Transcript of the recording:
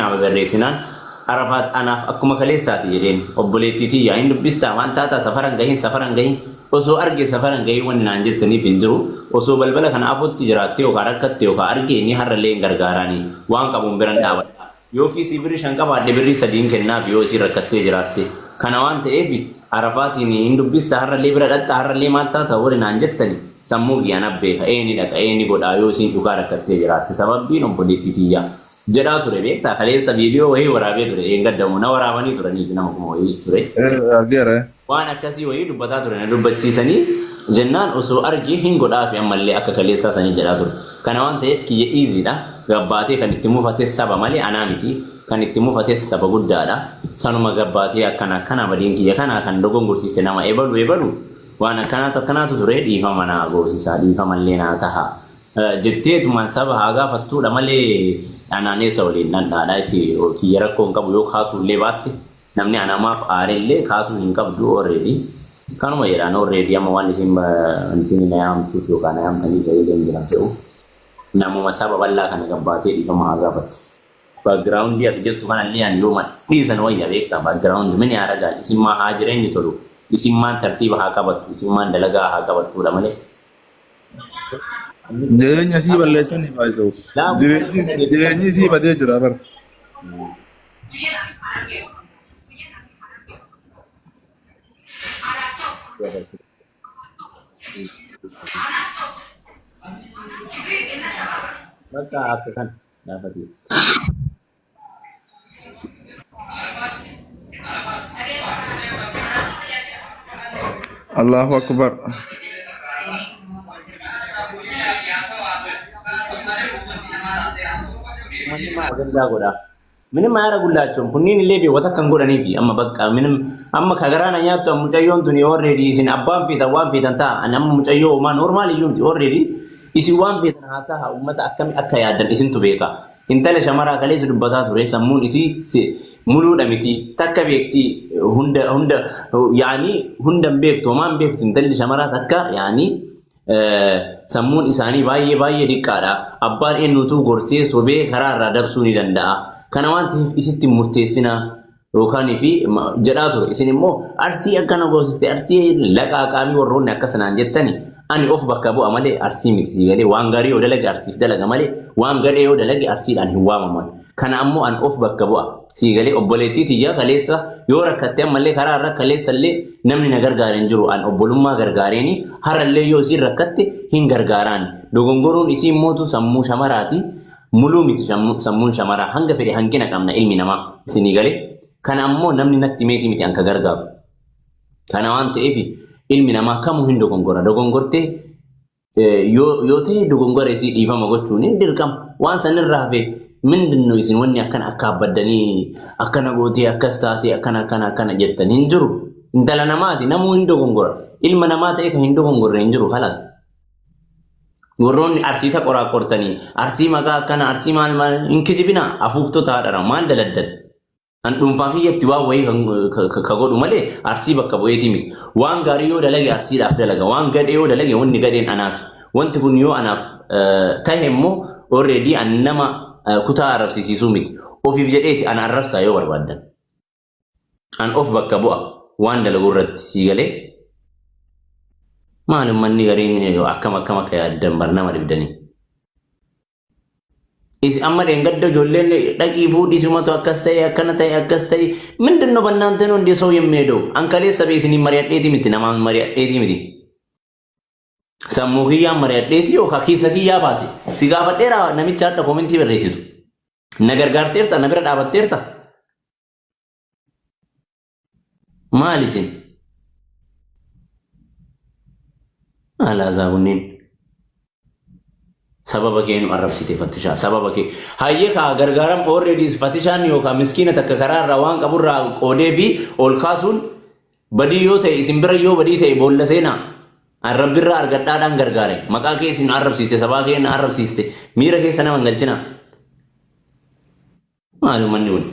naa babarreessinaan Arafaat anaaf akkuma kaleessaati jedheen. Obboleettii tiyya hin dubbistaa maal taataa safara hin gahin safara hin gahin osoo arge safara hin gahin wanni naan jettaniif hin jiru osoo balbala kana afotti jiraattee yookaa rakkatte yookaa arge ni har'allee hin gargaaraani waan qabuun biran dhaabadha. Yoo kiisii birri 5 qabaadhe birrii 3n kennaaf yoo isiin rakkattee jiraatte. Kana waan ta'eef Arafaatiin hin dubbista har'allee bira dhaqxa har'allee maal taata warri naan jettani sammuu kiyya ana beeka ee ni dhaqa ee ni godhaa yoo isiin dhugaa rakkattee jiraatte sababbiin obboleettii tiyya jedhaa ture beektaa kaleessa viidiyoo wayii waraabee ture dheengadda moo na waraabanii turaniifi nama kuma wayii ture. Argeera. Waan akkasii wayii dubbataa ture na dubbachiisanii jennaan osoo argee hin godhaafi ammallee akka kaleessaa sanii jedhaa ture. Kana waan ta'eef kiyya easy dha. Gabbaatee kan itti mufates saba malee anaa miti. Kan itti mufates saba guddaadha. Sanuma gabbaatee akkana akkana badiin kiyya kana kan dogongorsiise nama ebalu ebalu waan akkanaatu akkanaatu ture dhiifama naa goosisaa dhiifamallee naa taha jetteetumaan saba haa gaafattuudha malee anaan eessa waliin dhandhaadha itti kiyya rakkoo hin qabu yoo kaasuullee baatte Namni anamaaf aarellee kaasuu hin qabdu already kanuma jedhaan already amma waan isin wanti na yaamtuuf yookaan na yaamtaniif wayiillee hin jiran se'u namuma saba bal'aa kana gabbaatee dhiifama haa gaafattu. Background ati jettu kanallee ani yooma dhiisan wayya beektaa background mini haa dhagaan isin maa haa jireenyi tolu isin maan tartiiba haa qabattu isin maan dalagaa haa qabattuudha malee. Jireenya isii balleessanii baay'isuu. Jireenyi isii badee jira bara. Bakka akka kan gaafate. Allahu Akbar. Uummanni maa ajandaa godha? Minim aayaragullaachum kunniin illee beekota akkan godhaniifi amma bakka minim amma ka garaa na nyaattu amma mucayyoon tuni already isin abbaan feetan waan feetan ta'a ani amma mucayyoo homaa normaal iyyuu miti already isin waan feetan haasaha ummata akkami akka yaaddan isintu beeka intala shamaraa kaleessa dubbataa ture sammuun isii si muluudha miti takka beekti hunda hunda yaani hunda hin beektu homaa hin beektu intalli shamaraa takka yaani Sammuun isaanii baay'ee baay'ee diqqaadha. Abbaan eenyuutuu gorsee sobee karaa irraa dabsuu ni danda'a. Kana waan ta'eef isitti hin murteessinaa yookaan fi jedhaa ture. Isin immoo arsii akkana goosiste arsii laqaa qaamii warroonni akkas naan jettani ani of bakka bu'a malee arsii miti sii galee waan gaarii yoo dalage arsiif dalaga malee waan gadhee yoo dalage arsiidhaan hin waamaman. Kana ammoo an of bakka bu'a. Sii galee obboleettii tiyya kaleessa yoo rakkatte ammallee karaa irra kaleessa illee namni na gargaare hin jiru. An obbolummaa gargaareeni har'allee yoo isiin rakkatte hin gargaaraan. Dogongoruun isii immootu sammuu shamaraati. Muluu miti sammuun shamaraa hanga fedhe hanqina qabna ilmi namaa. Isinii galee kana ammoo namni natti meetii miti an ka gargaaru. Kana waan ta'eef ilmi namaa kamuu hin dogongora. Dogongortee Yoo yoo ta'e dogongora isii dhiifama gochuun hin dirqama. Waan san irraa hafe mindinno isin wanni akkana akka abbaddanii akkana gootee akkas taatee akkana akkana akkana jettan hin jiru. Intala namaati namuu hin dogongora. Ilma namaa ta'e kan hin dogongorre hin jiru kalaas. Warroonni arsii ta qoraaqortanii arsii maqaa akkana arsii maal maal hin kijibinaa afuuftota haadhara maal daladdan. An dhuunfaa kiyyatti waan wayii ka godhu malee arsii bakka bu'eetii miti. Waan gaarii yoo dalage arsiidhaaf dalaga. Waan gadhee yoo dalage wanni gadheen anaafi. Wanti kun yoo anaaf tahe immoo already an nama kutaa arrabsiisiisuu miti. Ofiif jedheeti ana arrabsaa yoo barbaaddan. An of bakka bu'a waan dalagu irratti sii galee. Maal ummanni gariin akkam akkam akka yaaddan bar nama dhibdanii. Is amma dheengadda ijoolleen dhaqii fuudhii sumatu akkas ta'e akkana ta'e akkas ta'e ምንድን ነው በእናንተ ነው እንደ ሰው የሚሄደው? አንከሌ sabe isiniin mari'adheeti miti namaan mari'adheeti miti. Sammuu kiyyaan mari'adheeti yookaan keessa kiyyaa baase si gaafadheera namicha hadha koomentii barreessitu. Na gargaarteerta na bira dhaabatteerta. Maali isin? Maal haasaa kunneen? Sababa kee nu arrabsite fattishaa sababa kee. Hayyee kaa gargaaram already fattishaan yookaan miskiina takka karaa irraa waan qaburraa qoodee fi ol kaasuun badii yoo ta'e isin bira yoo badii ta'e boolla seenaa. An rabbirraa argadhaadhaan gargaare. Maqaa kee isin arrabsiiste sabaa kee na arrabsiiste miira keessa nama hin galchinaa. Maali uummanni kun?